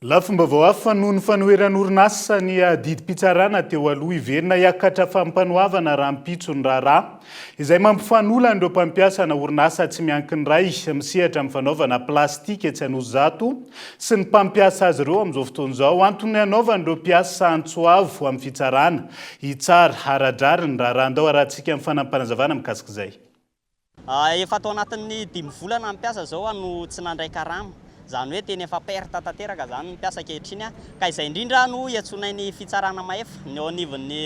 Lafim-baovao hafa noho ny fanoheran'orinasa ny didim-pitsarana teo aloha hiverina hiakatra fampanoavana rahampitso ny raharaha izay mampifanola an'ireo mpampiasa na orinasa tsy miankina iray misehatra amin'ny fanaovana plastika etsy Anosizato sy ny mpampiasa azy ireo amin'izao fotoana izao. Antony hanaovan'ireo mpiasa antso avo amin'ny fitsarana hitsara ara-drariny ny raharaha. Andao harahantsika ny fanampinazavana mikasika izay. Efa tao anatin'ny dimy volana ny mpiasa izao no tsy nandray karama. Izany hoe tena efa perte tanteraka izany ny mpiasa ankehitriny. Ka izay indrindra no iantsoanay ny fitsarana mahefa, ny eo anivon'ny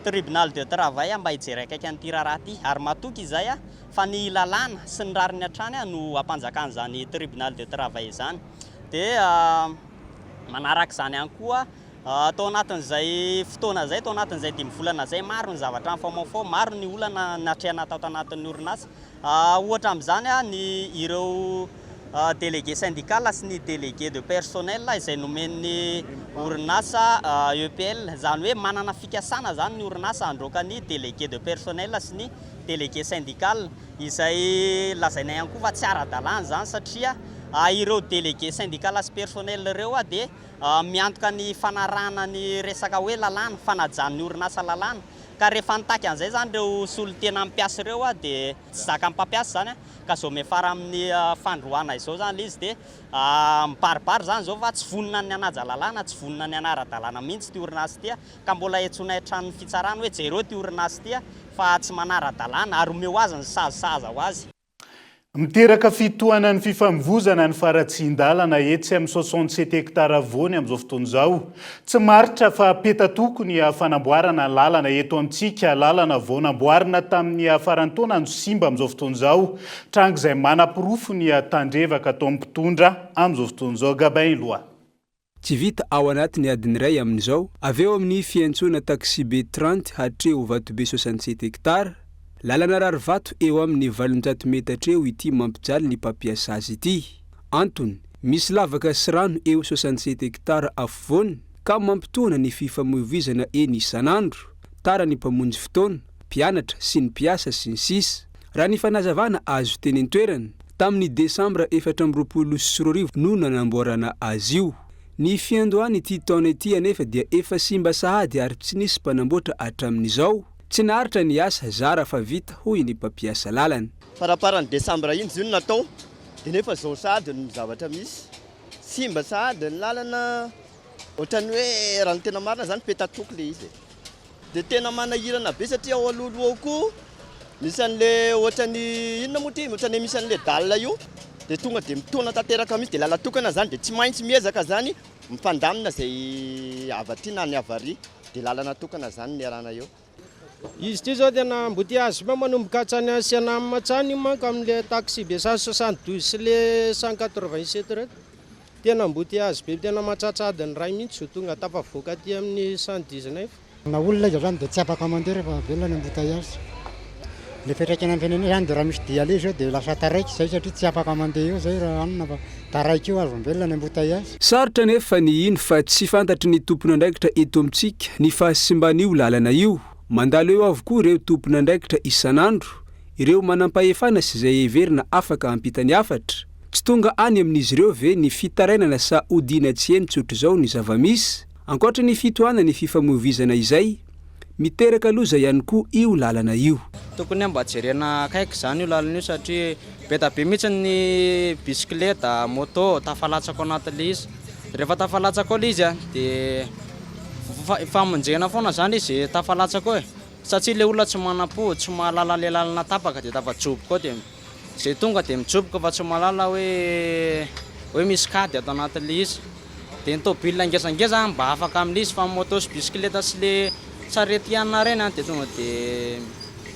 tribunal de travail mba hijery akaiky an'ity raharaha ity. Ary matoky izahay fa ny lalàna sy ny rariny hatrany no hampanjakan'izany tribunal de travail izany. Dia manaraka izany ihany koa, tao anatin'izay fotoana izay, tao anatin'izay dimy volana izay, maro ny zavatra nifamofomo, maro ny olana natrehana tato anatin'ny orinasa. Ohatra amin'izany ny ireo délégué syndical sy ny délégué de personnel izay nomen'ny orinasa EPL. Izany hoe manana fikasana izany ny orinasa handroaka ny délégué de personnel sy ny délégué syndical, izay lazaina ihany koa fa tsy ara-dalàna izany satria ireo délégué syndical sy personnel ireo dia miantoka ny fanarahana ny resaka hoe lalàna, fanajan'ny orinasa lalàna. Ka rehefa nitaky an'izay izany ireo solontenan'ny mpiasa ireo dia tsy zakan'ny mpampiasa izany ka izao miafara amin'ny fandroahana izao izany ilay izy dia mibaribary izany izao fa tsy vonona ny hanaja lalàna, tsy vonona ny hanara-dalàna mihitsy ity orinasa ity ka mbola iantsoanay hatrany ny fitsarana hoe jereo ity orinasa ity fa tsy manara-dalàna ary omeo azy ny sazy sahaza ho azy. Miteraka fitohanan'ny fifamoivozana ny faharatsian-dalana etsy amin'ny 67 hectares afovoany amin'izao fotoana izao. Tsy maritra fa petatoko ny fanamboarana lalana eto amintsika. Lalana vao namboarina tamin'ny faran'ny taona no simba amin'izao fotoana izao. Tranga izay manaporofo ny tandrevaka ataon'ny mpitondra amin'izao fotoana izao. Gabin Eloi. Tsy vita ao anatin'ny adiny iray amin'izao, avy eo amin'ny fiantsoana taxibe 30 hatreo Vatobe 67 hectares, lalana rarivato eo amin'ny 800 metatra eo ity mampijaly ny mpampiasa azy ity. Antony, misy lavaka sy rano eo 67 hectares afovoany ka mampitohana ny fifamoivoizana eny isan'andro, tara ny mpamonjy fotoana, mpianatra sy ny mpiasa sy ny sisa Raha ny fanazavana azo teny an-toerana, tamin'ny desambra 2024 no nanamboarana azy io. Ny fiandohan'ity taona ity anefa dia efa simba sahady ary tsy nisy mpanamboatra hatramin'izao. Tsy naharitra ny asa, zara fa vita, hoy ny mpampiasa lalana. Faramparan'ny desambra iny izy io no natao dia nefa izao sahady ny zavatra misy. Simba sahady ny lalana, ohatran'ny hoe raha ny tena marina izany petatoko ilay izy e. Dia tena manahirana be satria ao alohaloha ao koa misy an'le ohatran'ny inona moa ity? Ohatran'ny misy an'le dalle io dia tonga dia mitaona tanteraka mihitsy dia lalan-tokana izany dia tsy maintsy miezaka izany mifandamina izay avy aty na ny avy ary dia lalana tokana izany ny iarahana eo. Izy ity izao tena embouteillage be manomboka hatrany Asianam hatrany io manko amin'le taxi be 172 sy le 187 ireto. Tena embouteillage be tena mahatratra adiny iray mihitsy vao tonga tafavoaka aty amin'ny 119. Na olona iza zany dia tsy afaka mandeha rehefa velona ny embouteillage. Le fiantraikany amin'ny fiainana zany dia raha misy dia aleha zao dia lasa taraiky zay satria tsy afaka mandeha eo zay raha anona fa taraiky eo azo velona ny embouteillage. Sarotra anefa ny hino fa tsy fantatry ny tompon'andraikitra eto amintsika ny fahasimban'io lalana io. Mandalo eo avokoa ireo tompon'andraikitra isan'andro, ireo manampahefana sy izay heverina afaka hampita ny hafatra. Tsy tonga any amin'izy ireo ve ny fitarainana sa odiana tsy heno tsotr'izao ny zava-misy? Ankoatra ny fitohanan'ny fifamoivoizana izay, miteraka loza ihany koa io lalana io. Tokony mba jerena akaiky izany io lalana io satria be da be mihitsy ny bisikileta, moto tafalatsaka ao anatin'ilay izy. Rehefa tafalatsaka ao ilay izy dia ifamonjena foana izany izy tafalatsaka ao e. Satria ilay olona tsy manam-po, tsy mahalala ilay lalana tapaka dia tafajoboka ao dia Izay tonga dia mijoboka fa tsy mahalala hoe hoe misy kady ato anatin'ilay izy. Dia ny tôbila ngezangeza mba afaka amin'ilay izy fa ny moto sy bisikileta sy le sarety anona ireny dia tonga dia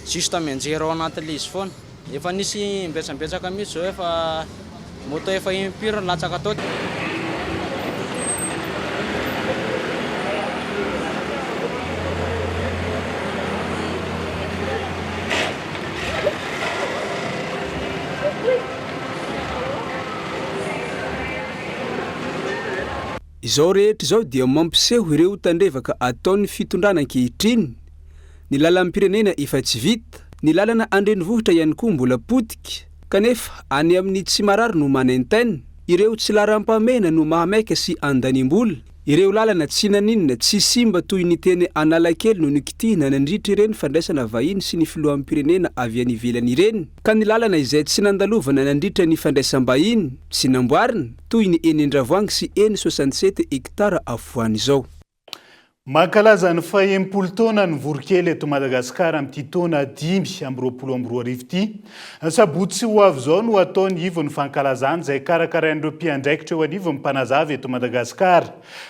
juste mianjera ao anatin'ilay izy foana. Efa nisy imbetsambetsaka mihitsy izao efa moto efa impiry nilatsaka tao. Izao rehetra izao dia mampiseho ireo tandrevaka ataon'ny fitondrana ankehitriny. Ny lalam-pirenena efa tsy vita, ny lalana an-drenivohitra ihany koa mbola potika, kanefa any amin'ny tsy marary no manaintaina, ireo tsy laharam-pahamehana no mahamaika sy andaniam-bola, Ireo lalana tsy naninona, tsy simba toy ny teny Analakely no nokitihina nandritra ireny fandraisana vahiny sy ny filoham-pirenena avy any ivelany ireny, ka ny lalana izay tsy nandalovana nandritra ny fandraisam-bahiny, tsy namboarina, toy ny eny Andravoahangy sy eny 67 hectares afovoany izao. Mankalaza ny fahenimpolo taona ny voronkely eto Madagasikara amin'ity taona 2025 ity. Sabotsy ho avy izao no hatao ny ivon'ny fankalazana izay karakarain'ireo mpiandraikitra eo anivon'ny mpanazava eto Madagasikara.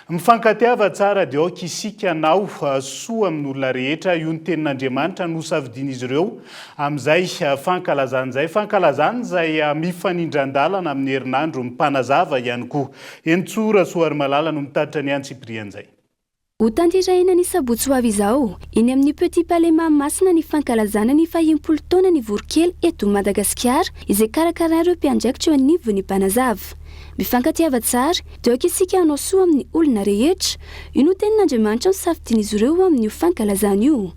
Mifankatiava tsara dia aoka isika hanao soa amin'olona rehetra, io ny tenin'Andriamanitra nosafidian'izy ireo amin'izay fankalazana izay. Fankalazana izay mifanindran-dalana amin'ny herinandro mpanazava ihany koa. Henintsoa Rasoarimalala no mitatitra ny antsipirian'izay. Hotanterahina ny sabotsy ho avy izao, eny amin'ny Petit Palais Mahamasina ny fankalazana ny fahenimpolo taona ny voronkely eto Madagasikara, izay karakarain'ireo mpiandraikitra eo anivon'ny Mpanazava. Mifankatiava tsara, dia aoka isika hanao soa amin'ny olona rehetra. Io no tenin'Andriamanitra nosafidian'izy ireo ho amin'io fankalazana io.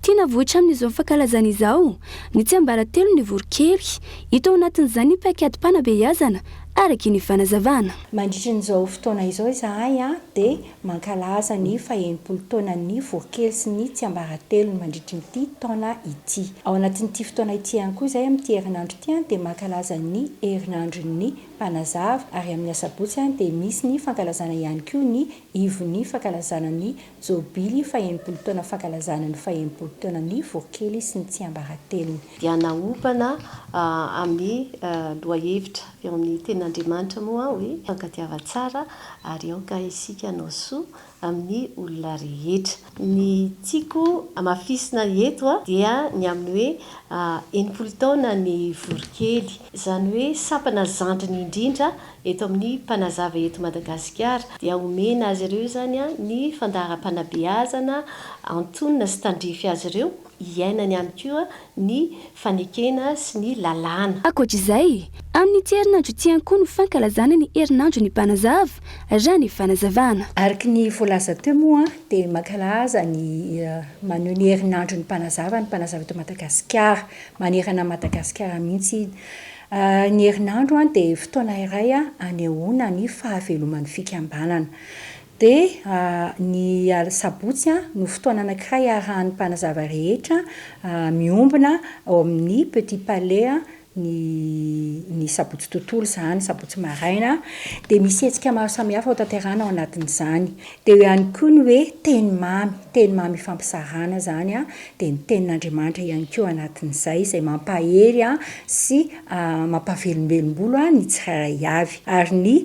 Tiana avoitra amin'izao fankalazana izao ny tsiambaratelon'ny voronkely. Hita ao anatin'izany ny paikadim-panabeazana. araka ny fanazavana. Mandritra an'izao fotoana izao izahay dia mankalaza ny faha-60 taonan'ny Voronkely sy ny Tsiambaratelony mandritra ity taona ity. Ao anatin'ity fotoana ity ihany koa izahay amin'ity herinandro ity dia mankalaza ny herinandron'ny Mpanazava ary amin'ny asabotsy dia misy ny fankalazana ihany koa ny ivon'ny fankalazana ny Jobily faha-60 taona fankalazana ny faha-60 taonan'ny Voronkely sy ny Tsiambaratelony. Dia naompana amin'ny lohahevitra avy ao amin'ny Tenin'Andriamanitra moa hoe Mifankatiava tsara ary aoka isika hanao soa amin'ny olona rehetra. Ny tiako hamafisina eto dia ny amin'ny hoe 60 taona ny Voronkely, izany hoe sampana zandriny indrindra Eto amin'ny Mpanazava eto Madagasikara dia omena azy ireo izany ny fandaharam-panabeazana antonona sy tandrify azy ireo hiainany ihany koa ny fanekena sy ny lalàna. Ankoatra izay, amin'ity herinandro ity ihany koa no fankalazana ny herinandron'ny Mpanazava, raha ny fanazavana. Araka ny voalaza teo moa dia mankalaza ny maneho ny herinandron'ny Mpanazava ny Mpanazava eto Madagasikara, manerana an'i Madagasikara mihitsy iny. Ny herinandro dia fotoana iray anehoana ny fahaveloman'ny fikambanana. Dia ny sabotsy no fotoana anankiray iarahan'ny mpanazava rehetra miombona ao amin'ny Petit Palais ny ny sabotsy tontolo izany, sabotsy maraina. Dia misy hetsika maro samihafa hotanterahina ao anatin'izany. Dia eo ihany koa ny hoe teny mamy, teny mamy ifampizarana izany dia ny tenin'Andriamanitra ihany koa ao anatin'izay, izay mampahery sy mampavelombelom-bolo ny tsirairay avy. Ary ny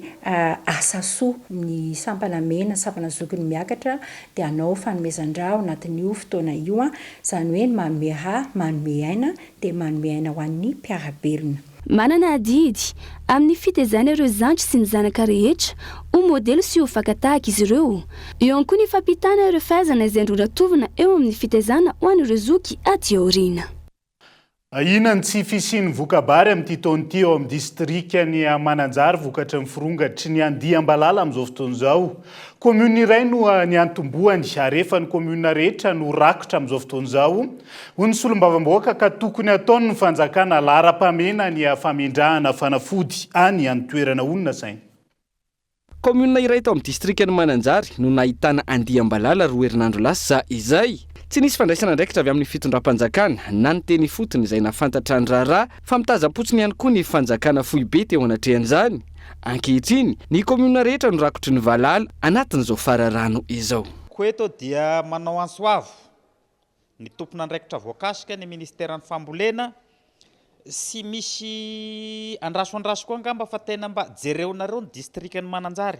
asa soa, ny sampana mena, sampana zokiny miakatra dia hanao fanomezan-drà ao anatin'io fotoana io, izany hoe ny manome rà, manome aina, dia manome aina ho an'ny mpiara-belona. Manana adidy amin'ny fitaizana ireo zandry sy ny zanaka rehetra ho modely sy ho fakan-tahaka izy ireo. Eo ihany koa ny fampitana ireo fahaizana izay noratovina eo amin'ny fitaizana ho an'ireo zoky aty aoriana. Ahiana ny tsy fisian'ny voka-bary amin'ity taona ity ao amin'ny distrikan'i Mananjary vokatry ny firongatry ny andiam-balala amin'izao fotoana izao. Commune iray no niantombohany ary efa ny commune rehetra no rakotra amin'izao fotoana izao, hoy ny solombavambahoaka ka tokony hataon'ny fanjakana laharam-pahamehana ny famendrahana fanafody any an-toerana honina saingy Kaominina iray tao amin'ny distrikan'i Mananjary no nahitana andiam-balala roa herinandro lasa izay. Tsy nisy fandraisana andraikitra avy amin'ny fitondram-panjakana na ny teny ifotony izay nahafantatra ny raharaha fa mitazam-potsiny ihany koa ny fanjakana foibe teo anatrehan'izany. Ankehitriny, ny kaominina rehetra no rakotry ny valala anatin'izao fararano izao. Koa eto dia manao antso avo ny tompon'andraikitra voakasika, ny ministeran'ny fambolena, sy misy andraso andraso koa angamba fa tena mba jereonareo ny distrikan'i Mananjary,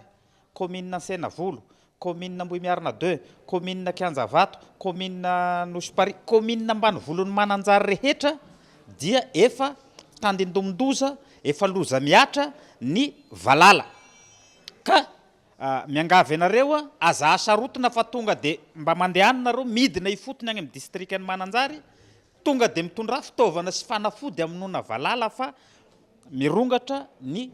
kaominina Ansenavolo, kaominina Ambohimiarina deux, kaominina Kianjavato, kaominina Nosy Paris, kaominina ambanivolon'i Mananjary rehetra dia efa tandindomin-doza, efa loza mihatra ny valala ka Miangavy anareo aho, aza asarotina fa tonga dia mba mandehana nareo midina ifotony any amin'ny distrikan'i Mananjary, tonga dia mitondrà fitaovana sy fanafody hamonoana valala fa mirongatra ny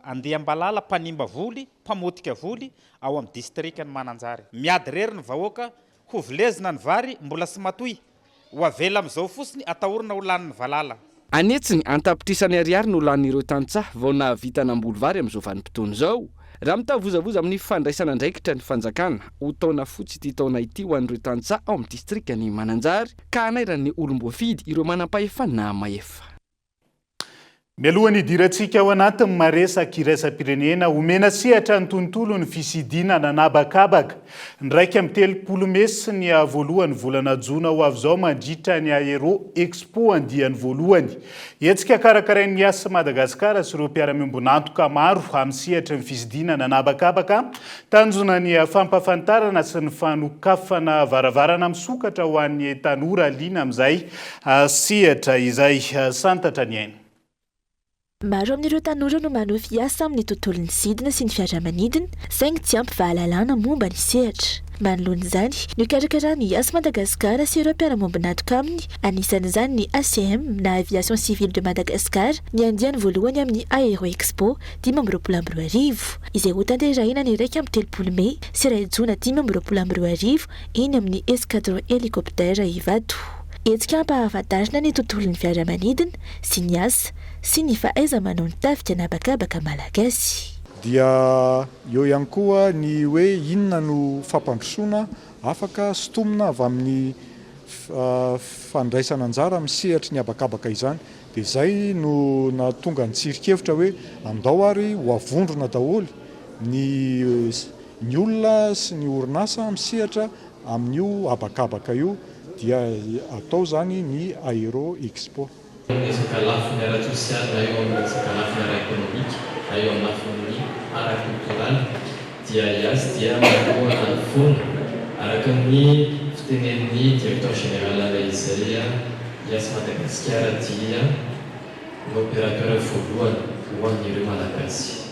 andiam-balala mpanimba voly, mpamotika voly ao amin'ny distrikan'i Mananjary. Miady irery ny vahoaka Ho vilezina ny vary mbola sy matoy. Ho avela amin'izao fotsiny atahorana ho lanin'ny valala. An'hetsiny, an-tapitrisany ariary no lanin'ireo tantsaha vao nahavita namboly vary amin'izao vanim-potoana izao. Raha mitavozavoza amin'ny fandraisana andraikitra ny fanjakana, ho taona fotsy ity taona ity ho an'ireo tantsaha ao amin'ny distrikan'i Mananjary ka hanairan'ny olom-boafidy ireo manampahefana mahefa. Mialohan'ny hidirantsika ao anatin'ny maresaka iraisam-pirenena, omena sehatra ny tontolon'ny fisidinana an'habakabaka ny 31 mey sy ny voalohan'ny volana jona ho avy izao mandritra ny Aero Expo andiany voalohany. Hetsika karakarain'ny Yas Madagascar sy ireo mpiara-miombon'antoka maro amin'ny sehatry ny fisidinana an'habakabaka. Tanjona ny fampahafantarana sy ny fanokafana varavarana misokatra ho an'ny tanora liana amin'izay sehatra izay santatra ny aina. Maro amin'ireo tanora no manofy hiasa amin'ny tontolon'ny sidina sy ny fiaramanidina, saingy tsy ampy fahalalana momba ny sehatra. Manoloana izany, nokarakarain'ny Yas Madagascar sy ireo mpiara-miombon'antoka aminy, anisan'izany ny ACM na Aviation Civile de Madagascar, ny andiany voalohany amin'ny Aero Expo 2025, izay hotanterahina ny 31 mey sy iray jona 2025 eny amin'ny Escadron Hélicoptère Ivato. Hetsika hampahafantarina ny tontolon'ny fiaramanidina sy ny asa sy ny fahaiza-manao ny tafika an'habakabaka malagasy. Dia eo ihany koa ny hoe inona no fampandrosoana afaka sintomina avy amin'ny fandraisana anjara amin'ny sehatry ny habakabaka izany. Dia izay no nahatonga ny tsirin-kevitra hoe andao ary ho avondrona daholo ny ny olona sy ny orinasa misehatra amin'io habakabaka io dia atao izany ny Aero Expo. Eo amin'ny resaka lafiny ara-tsosialy na eo amin'ny resaka lafiny ara-ekonomika na eo amin'ny lafiny ara-koltoraly dia IAS dia manohana foana araka ny fitenenin'ny Directeur Général izay IAS Madagasikara dia ny opérateur voalohany ho an'ireo Malagasy.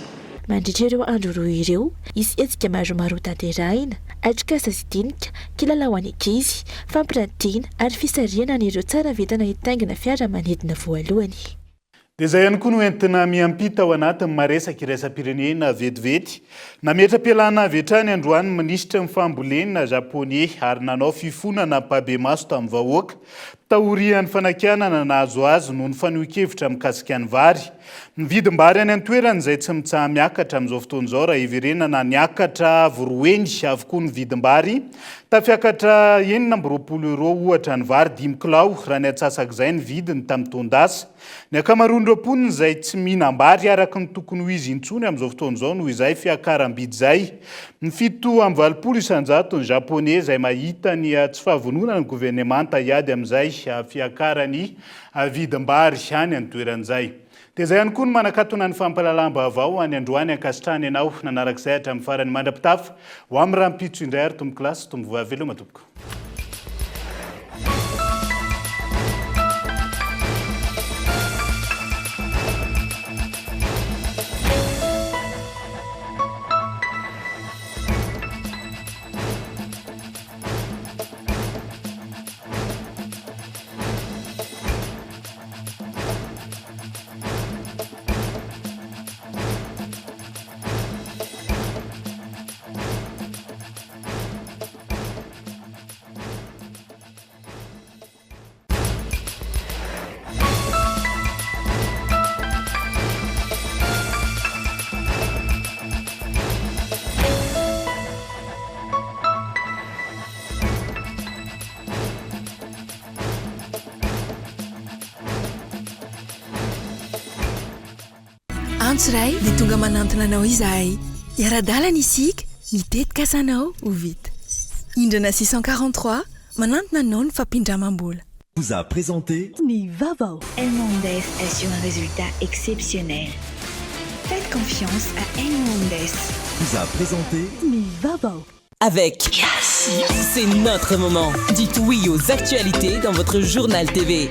Mandritra ireo andro roa ireo, hisy hetsika maromaro hotanterahina, atrikasa sy dinika, kilalao an'ny ankizy, fampirantiana ary fisarihana an'ireo tsara vintana hitaingina fiaramanidina voalohany. Dia izay ihany koa no entina miampita ao anatin'ny maresaka iraisam-pirenena vetivety. Nametra-pialana avy hatrany androany ny minisitry ny fambolena Japoney ary nanao fifonana ampahibemaso tamin'ny vahoaka taorian'ny fanakianana nahazo azy noho ny fanehoan-kevitra mikasika ny vary. Ny vidim-bary any an-toerana izay tsy mitsaha-miakatra amin'izao fotoana izao raha hiverenana niakatra avo roa heny avokoa ny vidim-bary. Tafiakatra 26 euros ohatra ny vary dimy kilao raha ny antsasak'izay ny vidiny tamin'ny taon-dasa. Ny ankamaroan'ireo mponina izay tsy mihinam-bary araka ny tokony ho izy intsony amin'izao fotoana izao noho izay fiakaram-bidy izay. Ny 87 isan-jaton'ny Japoney izay mahita ny tsy fahavononan'ny governemanta hiady amin'izay fiakaran'ny vidim-bary any an-toerana izay. Dia izay ihany koa no manakatona ny fampahalalam-baovao any androany ankasitrahana ianao nanaraka izay hatramin'ny farany mandra-pitafa ho amin'ny rahampitso indray ary tompokolahy sy tompovavy veloma tompoko. Antso iray dia tonga manantona anao izahay. Hiara-dalana isika, ny tetikasanao ho vita. Indrana 643, manantona anao ny fampindramam-bola. Vous a présenté. Ny vaovao. Elmondes assure un résultat exceptionnel. Faites confiance à Elmondes. Vous a présenté. Ny vaovao. Avec Yes, c'est notre moment. Dites oui aux actualités dans votre journal TV.